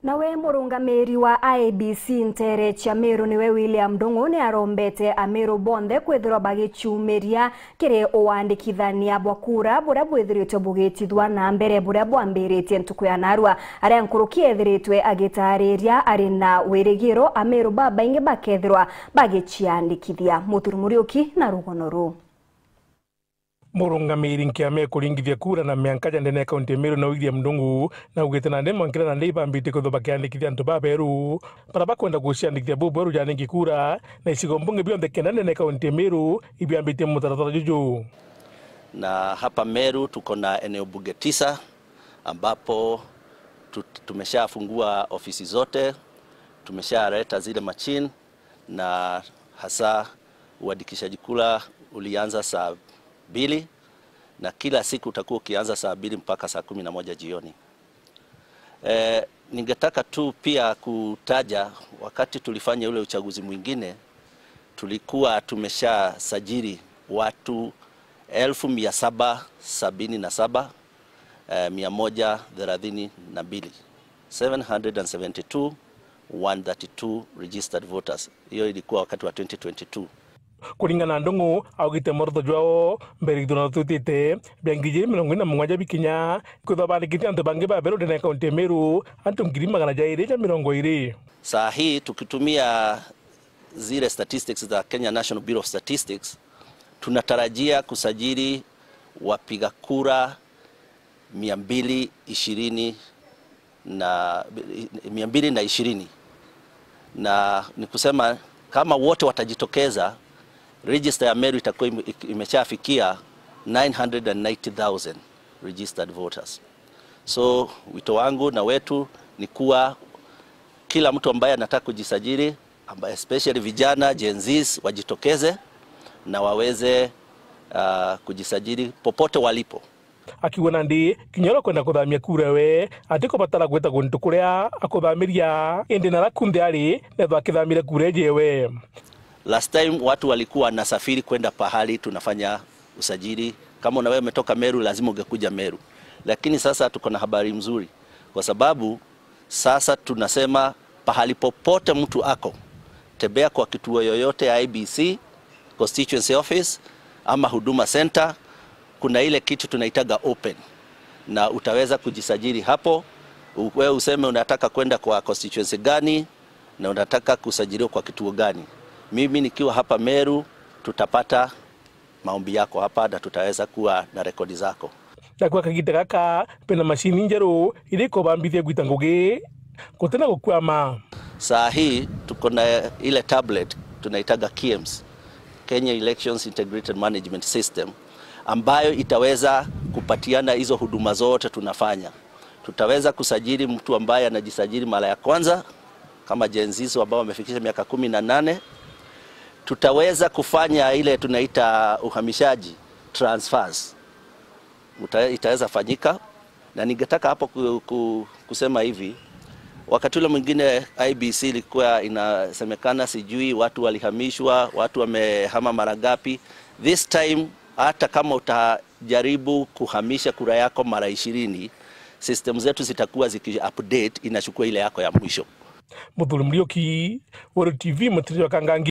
Nawe murungamiri wa IEBC ntere cha Meru niwe William Ndung'u ni arombete Ameru bonthe kwithirwa bagichumiria kiri uwandikithania bwa kura buria bwithiritwe bugitithwa na mbere buria bwambiritie ntuku ya narua aria nkuruki ethiritwe agitariria ari na wirigiro Ameru babaingi bakethirwa bagichiandikithia. Muthuri Muriuki na rugono ru. Murungamiri nkiame kuringithia kura na miankaja ndene kaunti Meru na William Ndung'u na ugite na ndemo nkira na ndeiba mbite kwithwo bakiandikithia antu ba beru bara bakwenda guciandikithia bubweru janengi kura na icigo mbunge bionthe kenda ndene kaunti Meru ibiambitie mutaratara juju. Na hapa Meru tuko na eneo bunge 9 ambapo tumeshafungua ofisi zote, tumeshaleta zile machine na hasa uandikishaji kura ulianza saa 2 na kila siku utakuwa ukianza saa 2 mpaka saa 11 jioni. Ningetaka tu pia kutaja wakati tulifanya ule uchaguzi mwingine tulikuwa tumesha sajili watu 777,132, 772,132 registered voters. Hiyo ilikuwa wakati wa 2022. Kulingana na Ndung'u augite morotho jwao mbere ithurano tutite bia 2047 bikinya kwithwa bandikithia antu bangi ba beru ndene kaunti Meru antu 220. Saa hii tukitumia zile statistics za Kenya National Bureau of Statistics tunatarajia kusajili wapiga kura 220 na 220, na ni kusema kama wote watajitokeza register ya Meru itakuwa imeshafikia 990,000 registered voters. So wito wangu na wetu ni kuwa kila mtu ambaye anataka kujisajili, ambaye especially vijana Gen Zs, wajitokeze na waweze kujisajili popote walipo. Akiuga nandi kinyoro kwenda kuthamia kura we atikubatara gwita gundu kuria akuthamiria indi na rakunthe ari netho akithamire kura jewe. Last time watu walikuwa wanasafiri kwenda pahali tunafanya usajili. Kama na wewe umetoka Meru lazima ungekuja Meru. Lakini sasa tuko na habari mzuri, kwa sababu sasa tunasema pahali popote mtu ako, tembea kwa kituo yoyote ya IEBC, constituency office ama Huduma Center, kuna ile kitu tunaitaga open na utaweza kujisajili hapo. Wewe useme unataka kwenda kwa constituency gani na unataka kusajiliwa kwa kituo gani. Mimi nikiwa hapa Meru tutapata maombi yako hapa na tutaweza kuwa na rekodi zako. Na kwa kagita gaka pena mashini njeru ili kubambithia gwita ngugi kutena gukwama. Saa hii tuko na ile tablet tunaitaga KIEMS, Kenya Elections Integrated Management System, ambayo itaweza kupatiana hizo huduma zote tunafanya. Tutaweza kusajili mtu ambaye anajisajili mara ya kwanza kama Gen Z ambao wamefikisha miaka 18. Tutaweza kufanya ile tunaita uhamishaji, transfers. Itaweza fanyika. Na ningetaka hapo kusema hivi, wakati ule mwingine IEBC ilikuwa inasemekana sijui watu walihamishwa, watu wamehama mara ngapi. This time hata kama utajaribu kuhamisha kura yako mara 20, system zetu zitakuwa ziki-update, inachukua ile yako ya mwisho. Muthuri Muriuki, World TV, Mutirio Kangangi.